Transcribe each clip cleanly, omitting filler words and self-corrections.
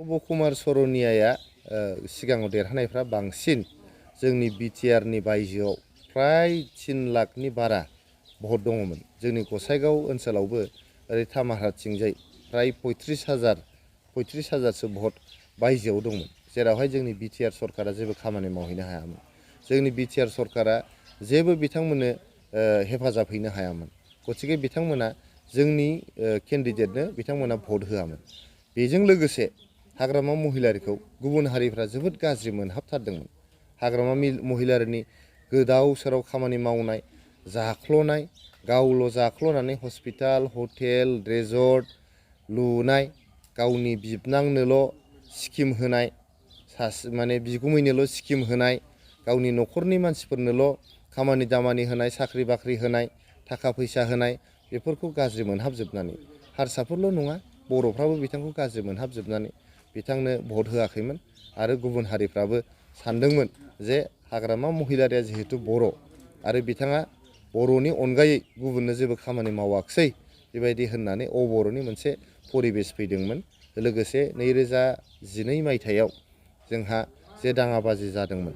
नब कुमार सरनियाया सिगाङाव देरहानायफ्रा बांसिन जोंनि बिटिआरनि बायजोआव फ्राय 3 लाखनि बारा भट दङमोन। जोंनि गसाइगाव ओनसोलावबो ओरै तामाहाथिंजाय फ्राय 35,000सो भट बायजोआव दंमोन, जेरावहाय जोंनि बिटिआर सरकारा जेबो खामानि मावहैनो हायामोन। जोंनि बिटिआर सरकारा जेबो बिथांमोननो हेफाजाब हैनो हायामोन। गतिके बिथांमोना जोंनि केन्डिडेटनो बिथांमोना भट होआमोन। बेजों लोगोसे हाग्रामा महिलारिखौ गुबुन हारिफ्रा जोबोद गाज्रि मोनहाबथारदोंमोन। हाग्रामा महिलारिनि गोदाव सोराव खामानि मावनाय, जाख्ल'नाय, गावल' जाख्ल'नानै हस्पिटाल, हटेल, रेजर्ट लुनाय, गावनि बिबनांनोल' स्किम होनाय, माने बिगुमैनोल' स्किम होनाय, गावनि न'खरनि मानसिफोरनोल' खामानि दामानि होनाय, साख्रि बाख्रि होनाय, थाखा फैसा होनाय, बेफोरखौ गाज्रि मोनहाबजोबनानै हारसाफोरल' नङा बर'फ्राबो बिथांखौ गाज्रि मोनहाबजोबनानै बिथांनो भट होआखैमोन। आरो गुबुन हारिफ्राबो सानदोंमोन जे हाग्रामा महिलारिया जिहेतु बर' आरो बिथाङा बर'नि अनगायै गुबुननो जेबो खामानि मावाखिसै, बेबायदि होननानै अबर'नि मोनसे परिबेस फैदोंमोन। लोगोसे 2012 मायथाइयाव जोंहा जे दाङाबाजि जादोंमोन,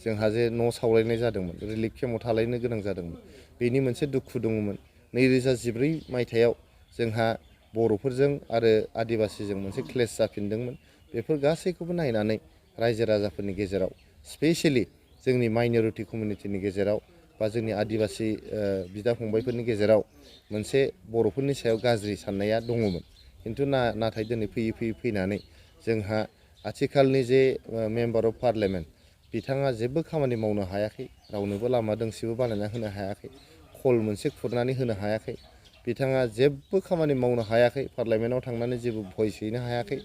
जोंहा जे न' सावलायनाय जादोंमोन, रिलिफ केम्पआव थालायनो गोनां जादोंमोन, बेनि मोनसे दुखु दङमोन। 2014 मायथाइयाव जोंहा बर'फोरजों आरो आदिबासिजों मोनसे क्लेश जाफिनदोंमोन। बेफोर गासैखौबो नायनानै रायजो राजाफोरनि गेजेराव, स्पेसियेलि जोंनि माइन'रिटि कमिउनिटिनि गेजेराव बा जोंनि आदिबासि बिदा फंबायफोरनि गेजेराव मोनसे बर'फोरनि सायाव गाज्रि साननाया दङमोन। खिन्थु नाथाय दिनै फैयै फैनानै जोंहा आथिखालनि जे मेम्बार अफ पार्लियामेन्ट, बिथाङा जेबो खामानि मावनो हायाखै, रावनोबो लामा दोंसेबो बानायना होनो हायाखै, खल मोनसे खुरनानै होनो हायाखै, बिथाङा जेबो खामानि मावनो हायाखै, पार्लियामेन्टआव थांनानै जेबो भइस हैनो हायाखै।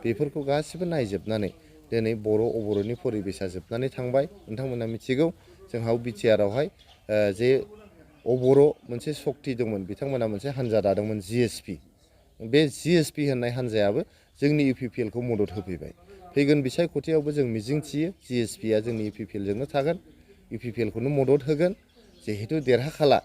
बेफोरखौ गासिबो नायजोबनानै दिनै अबर'नि परिबेसा जोबनानै थांबाय। नोंथांमोना मिथिगौ जोंहा बिटिआरआवहाय जे अबर' मोनसे सक्ति दंमोन, बिथांमोना मोनसे हान्जा दादोंमोन जिएसपि। बे जिएसपि होननाय हान्जायाबो जोंनि इउपिपिएलखौ मदद होफैबाय। फैगोन बिसायख'थियावबो जों मिजिंथियो जिएसपिआ जोंनि इउपिपिएलजोंनो थागोन, इउपिपिएलखौनो मदद होगोन। जिहेतु देरहाखाला,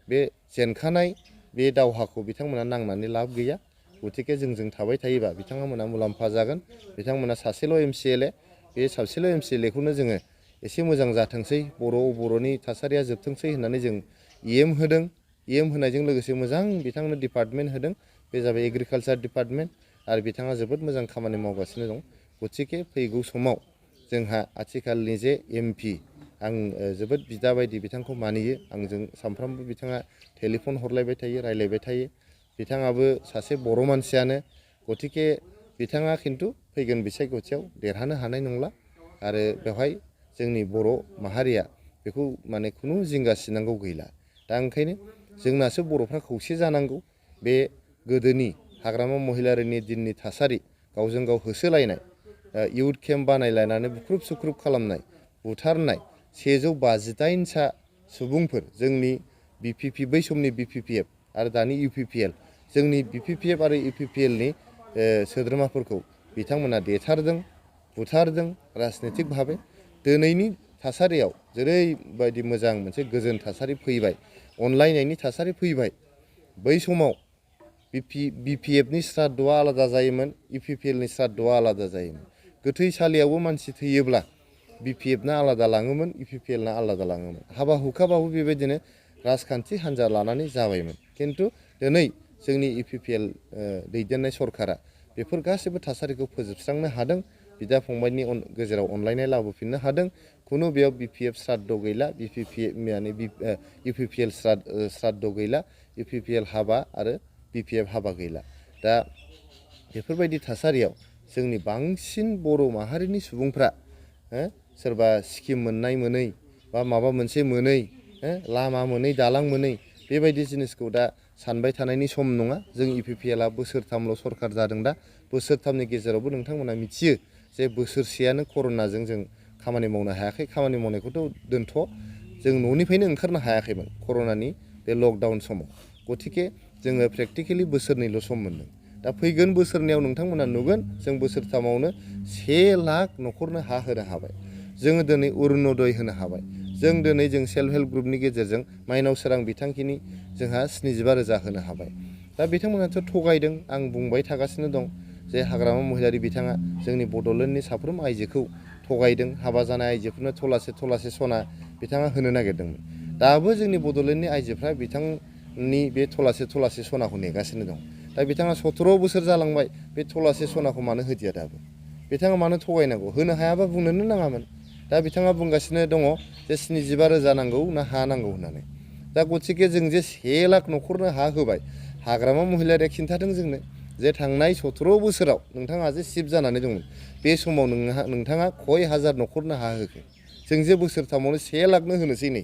बे जेनखानाय बे दावहाखौ बिथांमोना नांनानै लाब गैया। गतिके जोंजों थाबाय थायोबा बिथांमोना मुलाम्फा जागोन। बिथांमोना सासेल' एमसिएलए, बे सासेल' एमसिएलएखौनो जोङो एसे मोजां जाथोंसै, बर'नि थासारिया जोबथोंसै होननानै जों EM होदों। EM होनायजों लोगोसे मोजां बिथांनो डिपार्टमेन्ट होदों, बे जाबाय एग्रिकालसार डिपार्टमेन्ट। आरो बिथाङा जोबोद मोजां खामानि मावगासिनो दं। गतिके फैगौ समाव जोंहा आथिखालनि जे MP, आं जोबोद बिदा बायदि बिथांखौ मानियो। आंजों सानफ्रामबो बिथाङा टेलिफन हरलायबाय थायो, रायलायबाय थायो। बिथाङाबो सासे बर' मानसियानो। गतिके बिथाङा खिन्थु फैगोन बिसायख'थियाव देरहानो हानाय नंला। आरो बेवहाय जोंनि बर' माहारिया बेखौ माने खुनु जिंगासिनांगौ गैला। दा ओंखायनो जोंनासो बर'फ्रा खौसे जानांगौ। बे गोदोनि हाग्रामा महिलारिनि दिननि थासारि, गावजों गाव होसोलायनाय, इउथ केम्प बानायलायनानै बुख्रुब सुख्रुब खालामनाय, बुथारनाय, 158सा सुबुंफोर, जोंनि BPP, बै समनि BPPF आरो दानि UPPL, जोंनि BPPF आरो UPPLनि सोद्रोमाफोरखौ बिथांमोना देथारदों, बुथारदों राजनितिक भाबै। दिनैनि थासारियाव जेरैबायदि मोजां मोनसे गोजोन थासारि फैबाय, अनलायनायनि थासारि फैबाय। बै समाव BPFनि श्राद्धआ आलादा जायोमोन, UPPLनि श्राद्धआ आलादा जायोमोन। गोथैसालियावबो मानसि थैयोब्ला BPFना आलादा लाङोमोन, UPPLना आलादा लाङोमोन। हाबा हुखाबाबो बेबायदिनो राजखान्थि हान्जा लानानै जाबायमोन। खिन्थु दिनै जोंनि UPPL दैदेननाय सरकारा बेफोर गासैबो थासारिखौ फोजोबस्रांनो हादों, बिदा फंबायनि गेजेराव अनलायनाय लाबोफिननो हादों। खुनु बेयाव BPF श्राद्ध गैला, UPPL श्राद्ध गैला, UPPL हाबा आरो BPF हाबा गैला। दा बेफोरबायदि थासारियाव जोंनि बांसिन बर' माहारिनि सुबुंफ्रा सोरबा स्किम मोननाय मोनै बा माबा मोनसे मोनै, लामा मोनै, दालां मोनै, बेबायदि जिनिसखौ दा सानबाय थानायनि सम नङा। जों UPPLआ बोसोरथामल' सरकार जादों दा। बोसोरथामनि गेजेरावबो नोंथांमोना मिथियो जे बोसोरसेयानो कर'नाजों जों खामानि मावनो हायाखै। खामानि मावनायखौथ' दोनथ', जों न'निफ्रायनो ओंखारनो हायाखैमोन कर'नानि बे लकडाउन समाव। गतिके जोङो प्रेक्टिकेलि बोसोरनैल' सम मोन्दों। दा फैगोन बोसोरनैयाव नोंथांमोना नुगोन जों बोसोरथामावनो 1 लाख न'खरनो हा होनो हाबाय। जोङो दिनै अरुण'दय होनो हाबाय। जों सेल्फ हेल्प ग्रुपनि गेजेरजों माइनाव सोरां बिथांखिनि जोंहा 75,000 होनो हाबाय। दा बिथांमोनाथ' थगायदों, आं बुंबाय थागासिनो दं। जे हाग्रामा महिलारि बिथाङा जोंनि बड'लेण्डनि साफ्रोम आइजोखौ थगायदों, हाबा जानाय आइजोफोरनो थलासे सना बिथाङा होनो नागिरदोंमोन। दाबो जोंनि बड'लेण्डनि आइजोफ्रा बिथांनि बे थलासे सनाखौ नेगासिनो दं। दा बिथाङा 17 बोसोर जालांबाय, बे थलासे सनाखौ मानो होदिया दाबो? बिथाङा मानो थगायनांगौ? होनो हायाबा बुंनोनो नाङामोन। दा बिथाङा बुंगासिनो दङ जे 75,000 नांगौ ना हा नांगौ होननानै। दा गथिखे जों जे 1 लाख न'खरनो हा होबाय, हाग्रामा महिलारिया खिन्थादों जोंनो जे थांनाय 17 बोसोराव नोंथाङा जे सिफ जानानै दंमोन, बे समाव नोंथाङा खय हाजार न'खरनो हा होखो? जों जे बोसोरथामावनो 1 लाखनो होनोसै नै।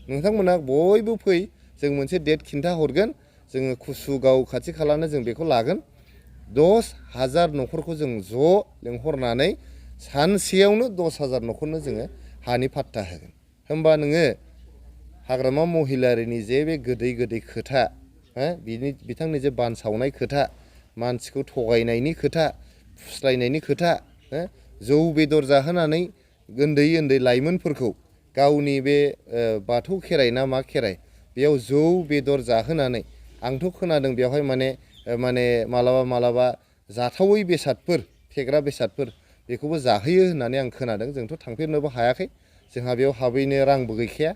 नोंथांमोना बयबो फै, जों मोनसे डेट खिन्था हरगोन, जोङो कुसुगाव खाथि खालानो जों बेखौ लागोन। 10,000 न'खरखौ जों ज' लेंहरनानै सानसेयावनो 10,000 न'खरनो जोङो हानि पाट्टा होगोन। होमबा नोङो हाग्रामा महिलारिनि जे बे गोदै खोथा, बिथांनि जे बानसावनाय खोथा, मानसिखौ थगायनायनि खोथा, फुस्लायनायनि खोथा, जौ बेदर जाहोनानै उन्दै लाइमोनफोरखौ गावनि बे बाथौ खेराइ ना मा खेराइ, बेयाव जौ बेदर जाहोनानै, आंथ' खोनादों बेवहाय माने मालाबा जाथावै बेसादफोर, फेग्रा बेसादफोर बेखौबो जाहोयो होननानै आं खोनादों। जोंथ' थांफेरनोबो हायाखै, जोंहा बेयाव हाबैनो रांबो गैखाया।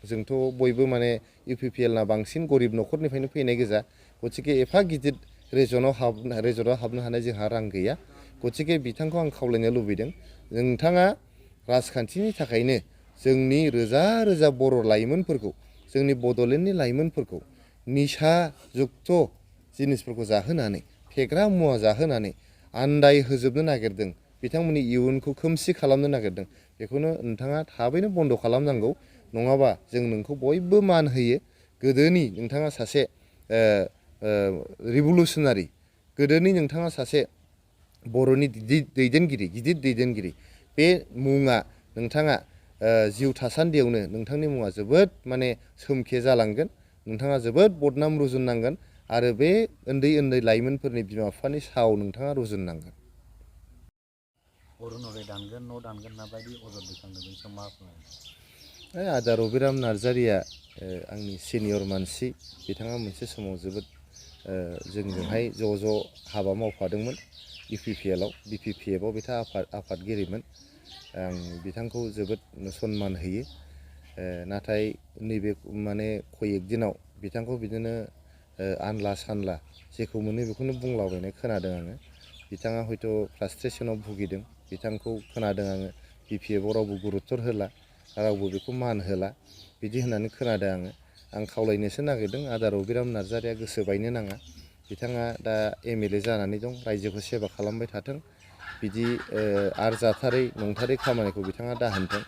जोंथ' बयबो माने UPPLना बांसिन गरिब न'खरनिफ्रायनो फैनाय गोजा। गथिखे एफा गिदिर रेजर्टआव हाबनो हानाय जोंहा रां गैया। गथिखे बिथांखौ आं खावलायनो लुबैदों, नोंथाङा राजखान्थिनि थाखायनो जोंनि रोजा बर' लाइमोनफोरखौ, जोंनि बड'लेण्डनि लाइमोनफोरखौ निसा जुक्त जिनिसफोरखौ जाहोनानै, फेग्रा मुवा जाहोनानै आन्दाय होजोबनो नागिरदों, बिथांमोननि इयुनखौ खोमसि खालामनो नागिरदों। बेखौनो नोंथाङा थाबैनो बन्द' खालामनांगौ, नङाबा जों नोंखौ बयबो मान होयो। गोदोनि नोंथाङा सासे रिभलुसनारि, गोदोनि नोंथाङा सासे बर'नि गिदिर दैदेनगिरि, बे मुङा नोंथाङा जिउ थासान्दियावनो नोंथांनि मुङा जोबोद माने सोमखे जालांगोन। नोंथाङा जोबोद बदनाम रुजुननांगोन आरो बे उन्दै लाइमोनफोरनि बिमा बिफानि साव नोंथाङा रुजुननांगोन। अरुनदय दानगोन, न' दानगोन होनना बायदि अजद दैखांदों, बेनि सायाव मा बुंनो? आदा रबिराम नार्जारिया आंनि सिनियर मानसि। बिथाङा मोनसे समाव जोबोद जोंजोंहाय ज' हाबा मावफादोंमोन UPPLआव, BPPFआव बिथाङा आफादगिरिमोन। आं बिथांखौ जोबोद सनमान होयो। नाथाय नैबे माने कयेक दिनाव बिथांखौ बिदिनो आनला सानला जेखौ मोनो बेखौनो बुंलाबायनाय खोनादों आङो। बिथाङा हयथ' फ्रास्ट्रेसनाव भुगिदों। बिथांखौ खोनादों आङो BPFआव रावबो गुरुत्थ होला, रावबो बेखौ मान होला, बिदि होननानै खोनादों आङो। आं खावलायनोसो नागिरदों, आदा रबिराम नार्जारिया गोसो बायनो नाङा। बिथाङा दा MLA जानानै दं, रायजोखौ सेबा खालामबाय थाथों। बिदि आरजाथारै नंथारै खामानिखौ बिथाङा दाहोनथों।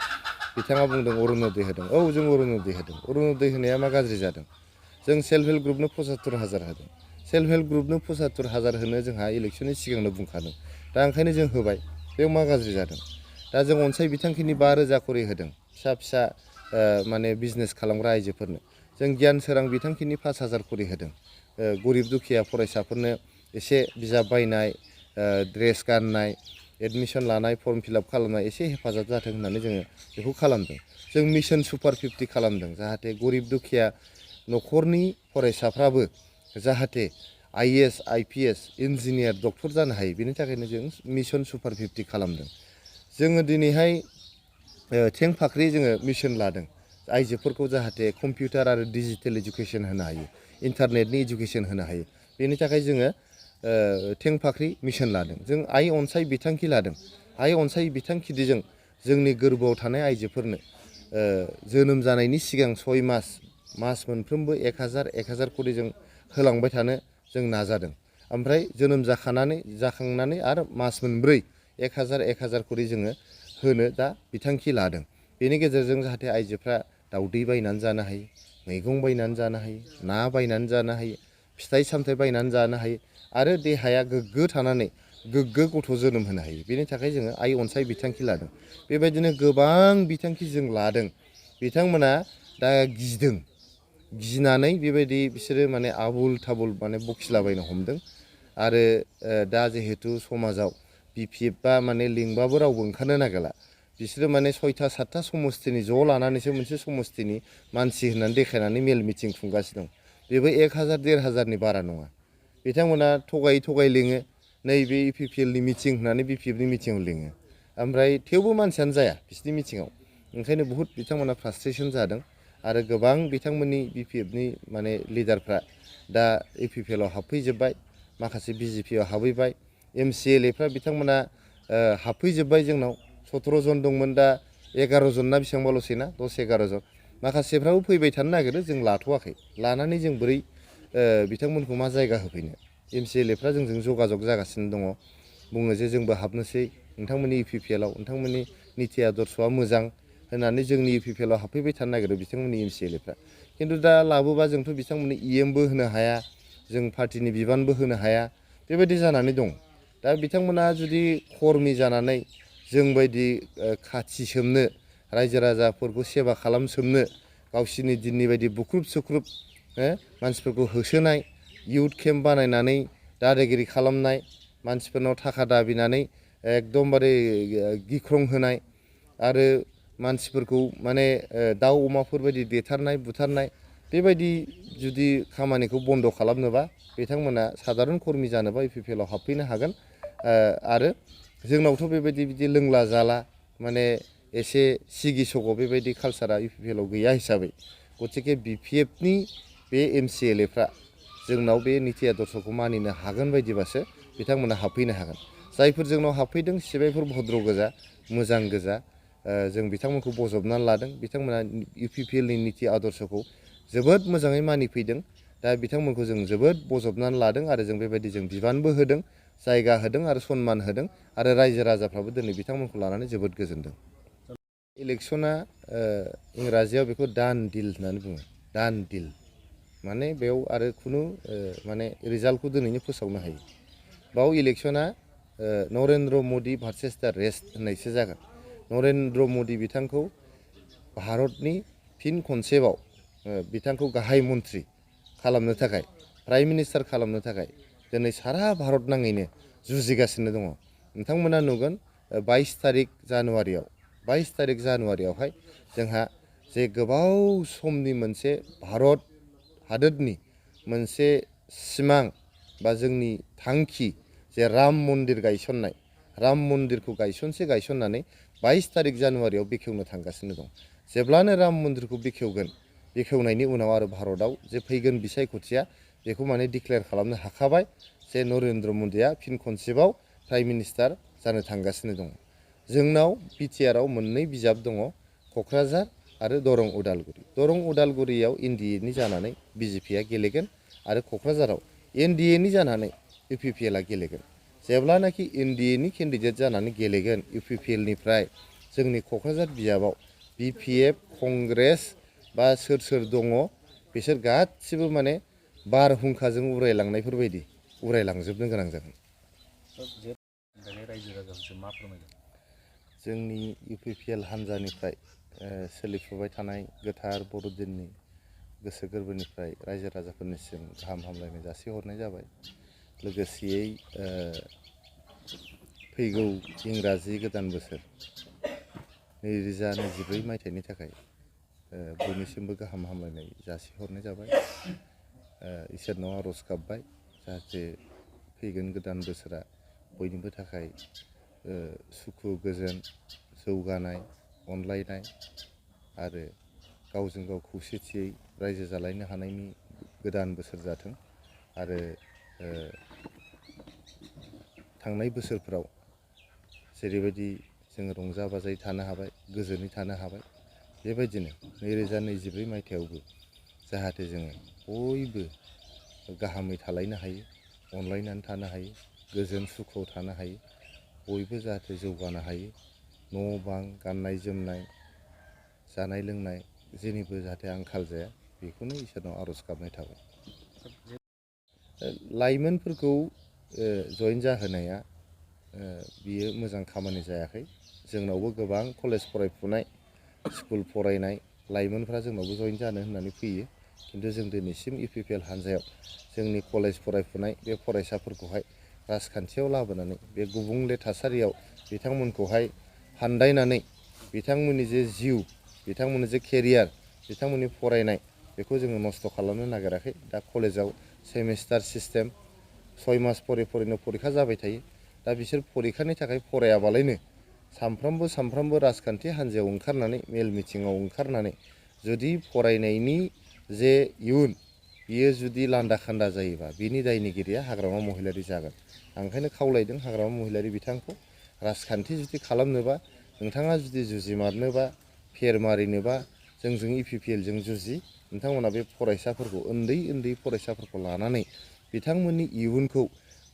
बिथाङा बुंदों अरुनदय होदों। औ, जों अरुनदय होदों। अरुनदय होनाया मा गाज्रि जादों? जों सेल्फ हेल्प ग्रुपनो 75,000 होदों। सेल्फ हेल्प ग्रुपनो 75,000 होनो जोंहा इलेक्सननि सिगांनो बुंखादों। दा ओंखायनो जों होबाय, बेयाव मा गाज्रि जादों? दा जों अनसाय बिथांखिनि 5,000 खरि होदों फिसा माने बिजनेस खालामग्रा आइजोफोरनो। जों गियान सोरां बिथांखिनि 5,000 खरि होदों। गरिब दुखिया फरायसाफोरनो एसे बिजाब बायनाय, ड्रेस गाननाय, एडमिसन लानाय, फर्म फिलाप खालामनाय एसे हेफाजाब जाथों होननानै जोङो बेखौ खालामदों। जों मिशन सुपार 50 खालामदों, जाहाथे गरिब दुखिया न'खरनि फरायसाफ्राबो जाहाथे IAS, IPS, इन्जिनियार, डक्टर जानो हायो। बेनि थाखायनो जों मिशन सुपार 50 खालामदों। जोङो दिनैहाय थें फाख्रि जोङो मिशन लादों, आइजोफोरखौ जाहाथे कम्पिउटार आरो डिजिटेल इडुकेसन होनो हायो, इन्टारनेटनि इडुकेसन होनो हायो। बेनि थाखाय जोङो थें फाख्रि मिशन लादों। जों आइ अनसाय बिथांखि लादों। आइ अनसाय बिथांखिजों जोंनि गोरबोआव थानाय आइजोफोरनो जोनोम जानायनि सिगां 6 मास मोनफ्रोमबो 1,000 खरि जों होलांबाय थानो जों नाजादों। ओमफ्राय जोनोम जाखांनानै आरो मास मोनब्रै 1,000 खरि जोङो होनो दा बिथांखि लादों। बेनि गेजेरजों जाहाथे आइजोफ्रा दाउदै बायनानै जानो हायो, मैगं बायनानै जानो हायो, ना बायनानै जानो हायो, फिथाइ सामथाइ बायनानै जानो हायो आरो देहाया गोग्गो थानानै गोग्गो गथ' जोनोम होनो हायो। बेनि थाखाय जोङो आइ अनसाय बिथांखि लादों। बेबायदिनो गोबां बिथांखि जों लादों। बिथांमोना दा गिनानै बेबायदि बिसोरो माने आबुल थाबुल माने बखिलाबायनो हमदों। आरो दा जिहेथु समाजाव BPFआ माने लिंबाबो रावबो ओंखारनो नागिरला। बिसोरो माने 6-7 समस्थिनि ज' लानानैसो मोनसे समस्थिनि मानसि होननानै देखायनानै मेल मिटिं खुंगासिनो दं। बेबो 1,000-1,500नि बारा नङा। बिथांमोना थगायै लिङो, नैबे इउपिपिएलनि मिटिं होननानै बिपिएफनि मिटिङाव लिङो ओमफ्राय थेवबो मानसियानो जाया बिसोरनि मिटिङाव ओंखायनो बहुद बिथांमोना फ्रास्ट्रेसन जादों आरो गोबां बिथांमोननि बिपिएफनि माने लिडारफ्रा दा इउपिपिएलआव हाबफैजोब्बाय माखासे बिजेपिआव हाबहैबाय एमसिएलएफ्रा बिथांमोना हाबफैजोब्बाय जोंनाव 17 जन दंमोन दा 11 जन ना बेसेबांबाल'सै ना 10-11 जन माखासेफ्राबो फैबाय थानो नागिरो जों लाथ'वाखै लानानै जों बोरै बिथांमोनखौ मा जायगा होफैनो एमसिएलएफ्रा जोंजों जगाजग जागासिनो दङ बुङो जे जोंबो हाबनोसै नोंथांमोननि इउपिपिएलआव नोंथांमोननि निति आदर्शआ मोजां होननानै जोंनि इउपिपिएलआव हाबफैबाय थानो नागिरो बिथांमोननि एमसिएलएफ्रा खिन्थु दा लाबोबा जोंथ' बिथांमोननि इएमबो होनो हाया जों पार्टिनि बिबानबो होनो हाया बेबायदि जानानै दं दा बिथांमोना जुदि खर्मि जानानै जोंबायदि खाथि सोमनो रायजो राजाफोरखौ सेवा खालामसोमनो गावसिनि दिननि बायदि बुख्रुब सुख्रुब मानसिफोरखौ होसोनाय इउथ केम्प बानायनानै दादागिरि खालामनाय मानसिफोरनाव थाखा दाबिनानै एकदमबारे गिख्रं होनाय आरो मानसिफोरखौ माने दाउ अमाफोर बायदि देथारनाय बुथारनाय बेबायदि जुदि खामानिखौ बन्द' खालामनोबा बिथांमोना साधारन कर्मि जानोबा इउपिपिएलआव हाबफैनो हागोन आरो जोंनावथ' बेबायदि बिदि लोंला जाला माने एसे सिगि सग' बेबायदि कालसारा इउपिपिएलआव गैया हिसाबै गतिके बिपिएफनि बे एमसिएलएफ्रा जोंनाव बे निति आदर्शखौ मानिनो हागोन बायदिबासो बिथांमोना हाबफैनो हागोन जायफोर जोंनाव हाबफैदों सिबायफोर भद्र गोजा मोजां गोजा जों बिथांमोनखौ बजबनानै लादों बिथांमोना इउपिपिएलनि निति आदर्शखौ जोबोद मोजाङै मानिफैदों दा बिथांमोनखौ जों जोबोद बजबनानै लादों आरो जों बेबायदि जों बिबानबो होदों जायगा होदों आरो सनमान होदों आरो रायजो राजाफ्राबो दिनै बिथांमोनखौ लानानै जोबोद गोजोनदों इलेक्सना इंराजियाव बेखौ दान डिल होननानै बुङो दान डिल माने बेयाव आरो खुनु माने रिजाल्टखौ दिनैनो फोसावनो हायो बाव इलेक्सना नरेन्द्र मदि भार्सेस दा रेस्ट होननायसो जागोन नरेन्द्र मदि बिथांखौ भारतनि फिन खनसेबाव बिथांखौ गाहाय मन्त्रि खालामनो थाखाय प्राइम मिनिस्टार खालामनो थाखाय दिनै सारा भारत नाङैनो जुजिगासिनो दङ नोंथांमोना नुगोन 22 तारिख जानुवारियावहाय जोंहा जे गोबाव समनि मोनसे भारत हादोरनि मोनसे सिमां बा जोंनि थांखि जे राम मन्दिर गायसननाय राम मन्दिरखौ गायसननानै 22 तारिख जानुवारियाव बेखेवनो थांगासिनो दं जेब्लानो राम मन्दिरखौ बेखेवनायनि उनाव आरो भारतआव जे फैगोन बिसायख'थिया बेखौ माने डिक्लेयार खालामनो हाखाबाय जे नरेन्द्र मदिया फिन खनसेबाव प्राइम मिनिस्टार जानो थांगासिनो दङ जोंनाव बिटिआरआव मोननै बिजाब दङ क'क्राझार आरो दरं उदालगुरियाव एनडिएनि जानानै बिजेपिआ गेलेगोन आरो क'क्राझाराव एनडिएनि जानानै इउपिपिएलआ गेलेगोन जेब्लानाखि एनडिएनि केन्डिडेट जानानै गेलेगोन इउपिपिएलनिफ्राय जोंनि क'क्राझार बिजाबाव बिपिएफ कंग्रेस बा सोर दङ बिसोर गासिबो माने बारहुंखाजों उरायलांनायफोर बायदि उरायलांजोबनो गोनां जागोन रायजो राजाफोरसो मा फोरमायगोन जोंनि इउपिपिएल हान्जानिफ्राय सोलिफुबाय थानाय गोथार बर'दिननि गोसो गोरबोनिफ्राय रायजो राजाफोरनिसिम गाहाम हामलायनाय जासिहरनाय जाबाय लोगोसेयै फैगौ इंराजि गोदान बोसोर 2024 मायथाइनि थाखाय बयनिसिमबो गाहाम हामलायनाय जासिहरनाय जाबाय इसोरनाव आर'ज गाबबाय जाहाथे फैगोन गोदान बोसोरा बयनिबो थाखाय सुखु गोजोन जौगानाय अनलायनाय आरो गावजों गाव खौसेथियै रायजो जालायनो हानायनि गोदान बोसोर जाथों आरो थांनाय बोसोरफोराव जेरैबायदि जोङो रंजा बाजायै थानो हाबाय गोजोनै थानो हाबाय बेबायदिनो 2024 मायथाइयावबो जाहाथे जोङो बयबो गाहामै थालायनो हायो अनलायनानै थानो हायो गोजोन सुखुआव थानो हायो बयबो जाहाथे जौगानो हायो न' बां गाननाय जोमनाय जानाय लोंनाय जेनिबो जाहाथे आंखाल जाया बेखौनो इसोरनाव आर'ज गाबनाय थाबाय लाइमोनफोरखौ जइन जाहोनाया बियो मोजां खामानि जायाखै जोंनावबो गोबां कलेज फरायफुनाय स्कुल फरायनाय लाइमोनफ्रा जोंनावबो जइन जानो होननानै फैयो खिन्थु जों दिनैसिम इउपिपिएल हान्जायाव जोंनि कलेज फरायफुनाय बे फरायसाफोरखौहाय राजखान्थियाव लाबोनानै बे गुबुंले थासारियाव बिथांमोनखौहाय फान्दायनानै बिथांमोननि जे जिउ बिथांमोननि जे केरियार बिथांमोननि फरायनाय बेखौ जोङो नस्थ' खालामनो नागिराखै दा कलेजाव सेमिस्टार सिस्टेम 6 मास फरायनो फरिखा जाबाय थायो। दा बिसोर फरिखानि थाखाय फरायाबालायनो सामफ्रामबो राजखान्थि हान्जायाव ओंखारनानै मेल मिथिङाव ओंखारनानै जुदि फरायनायनि जे इयुन बियो जुदि लान्दा खान्दा जायोबा बिनि दायनिगिरिया हाग्रामा महिलारि जागोन। आं ओंखायनो खावलायदों हाग्रामा महिलारि बिथांखौ राजखान्थि जुदि खालामनोबा नोंथाङा जुदि जुजिमारनोबा फेर मारिनोबा जोंजों EPPL जों जुजि नोंथांमोना बे फरायसाफोरखौ उन्दै फरायसाफोरखौ लानानै बिथांमोननि इयुनखौ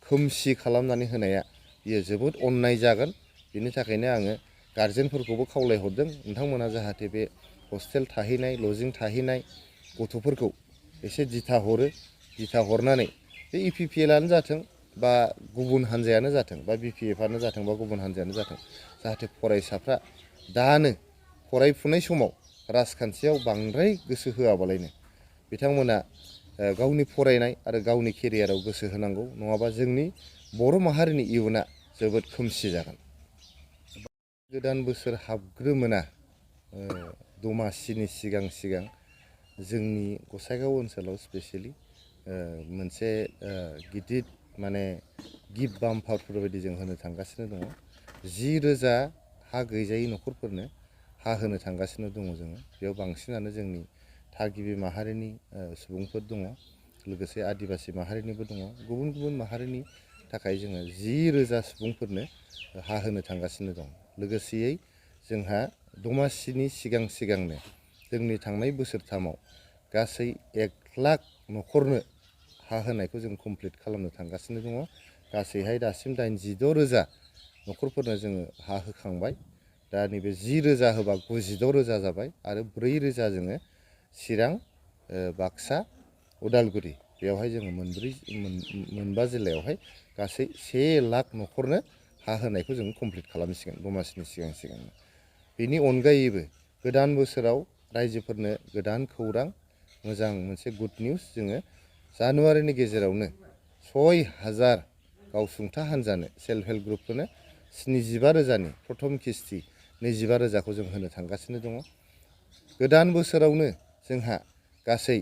खोमसि खालामनानै होनाया बियो जोबोद अन्याय जागोन। बिनि थाखायनो आङो गारजेनफोरखौबो खावलायहरदों नोंथांमोना जाहाथे बे हस्टेल थाहैनाय लजिं थाहैनाय गथ'फोरखौ एसे दिथा हरनानै बे EPPLआनो जाथों बा गुबुन हान्जायानो जाथों बा BPFआनो जाथों बा गुबुन हान्जायानो जाथों जाहाथे फरायसाफ्रा दानो फरायफुनाय समाव राजखान्थियाव बांद्राय गोसो होआबालायनो बिथांमोना गावनि फरायनाय आरो गावनि केरियाराव गोसो होनांगौ। नङाबा जोंनि बर' माहारिनि इयुना जोबोद खोमसि जागोन। गोदान बोसोर हाबग्रोमोना दमासिनि सिगां जोंनि गसाइगाव ओनसोलाव स्पेसियेलि मोनसे गिदिर माने गिफ्ट बाम्पारफोर बायदि जों होनो थांगासिनो दङ। 10,000 हा गैजायै न'खरफोरनो हा होनो थांगासिनो दङ जोङो। बेयाव बांसिनानो जोंनि थागिबि माहारिनि सुबुंफोर दङ, लोगोसे आदिबासि माहारिनिबो दङ। गुबुन माहारिनि थाखाय जोङो 10,000 सुबुंफोरनो हा होनो थांगासिनो दं। लोगोसेयै जोंहा दमासिनि सिगांनो जोंनि थांनाय बोसोरथामाव गासै 1 लाख न'खरनो हा होनायखौ जों कमप्लिट खालामनो थांगासिनो दङ। गासैहाय दासिम 86,000 न'खरफोरनो जोङो हा होखांबाय। दा नैबे 10,000 होबा 96,000 जाबाय आरो 4,000 जोङो चिरां, बाक्सा, उदालगुरि बेयावहाय जोङो मोनबा जिल्लायावहाय गासै 1 लाख न'खरनो हा होनायखौ जों कमप्लिट खालामसिगोन दमासिनि सिगांनो। बेनि अनगायैबो गोदान बोसोराव रायजोफोरनो गोदान खौरां मोजां मोनसे गुड निउस जोङो जानुवारिनि गेजेरावनो 6,000 गावसुंथा हान्जानो सेल्फ हेल्प ग्रुपफोरनो 75,000नि प्रथम किस्ति 25,000खौ जों होनो थांगासिनो दङ। गोदान बोसोरावनो जोंहा गासै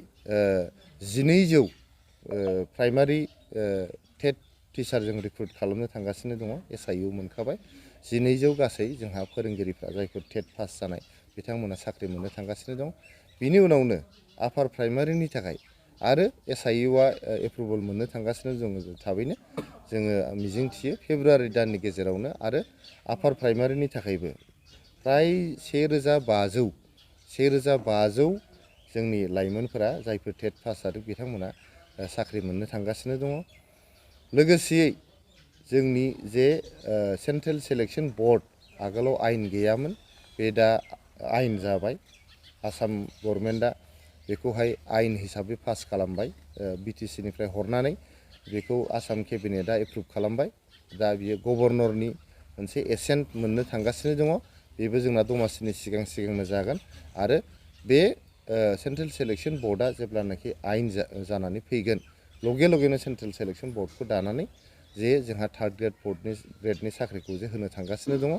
1,200 प्राइमारि टेट टिचार जों रिक्रुट खालामनो थांगासिनो दङ। SIU मोनखाबाय। 1,200 गासै जोंहा फोरोंगिरिफ्रा जायफोर टेट पास जानाय बिथांमोना साख्रि मोननो थांगासिनो दं। बिनि उनावनो आपार प्राइमारिनि थाखाय आरो SIUआ एप्रुभेल मोननो थांगासिनो दङ। थाबैनो जोङो मिजिंथियो फेब्रुवारि दाननि गेजेरावनो आरो आपार प्राइमारिनि थाखायबो फ्राय 1,500 जोंनि लाइमोनफोरा जायफोर टेट पास जादों बिथांमोना साख्रि मोननो थांगासिनो दङ। लोगोसेयै जोंनि जे सेन्ट्रेल सिलेक्सन बोर्ड आगोलाव आयेन गैयामोन, बे दा आयेन जाबाय। आसाम गभर्नमेन्टआ बेखौहाय आयेन हिसाबै पास खालामबाय। BTCनिफ्राय हरनानै बेखौ आसाम केबिनेटआ एप्रुभ खालामबाय। दा बियो गभर्नरनि मोनसे एसेन्ट मोननो थांगासिनो दङ। बेबो जोंना दमासिनि सिगांनो जागोन आरो बे सेन्ट्रेल सिलेक्सन बोर्डआ जेब्लानाखि आयेन जानानै फैगोन लगेनो सेन्ट्रेल सिलेक्सन बोर्डखौ दानानै जे जोंहा थार्ड ग्रेडनि साख्रिखौ जे होनो थांगासिनो दङ।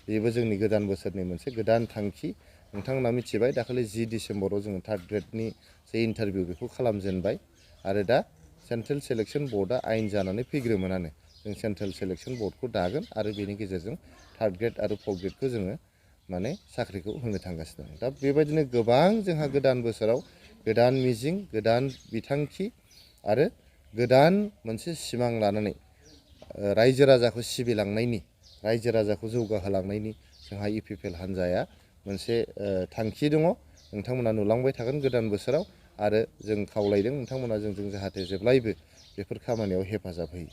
बेबो जोंनि गोदान बोसोरनि मोनसे गोदान थांखि। नोंथांमोना मिथिबाय दाखालि 10 डिसेम्बराव जोङो थार्ड ग्रेडनि जे इन्टारभिउ बेखौ खालामजेनबाय आरो दा सेन्ट्रेल सिलेक्सन बोर्डआ आयेन जानानै फैग्रोमोनानो जों सेन्ट्रेल सिलेक्सन बोर्डखौ दागोन आरो बेनि गेजेरजों थार्ड ग्रेड आरो फर्थ ग्रेडखौ जोङो माने साख्रिखौ होनो थांगासिनो दं। दा बेबायदिनो गोबां जोंहा गोदान बोसोराव गोदान मिजिं, गोदान बिथांखि आरो गोदान मोनसे सिमां लानानै रायजो राजाखौ सिबिलांनायनि, रायजो राजाखौ जौगाहोलांनायनि जोंहा EPPL हान्जाया मोनसे थांखि दङ। नोंथांमोना नुलांबाय थागोन गोदान बोसोराव आरो जों खावलायदों नोंथांमोना जोंजों जाहाथे जेब्लायबो बेफोर खामानियाव हेफाजाब होयो।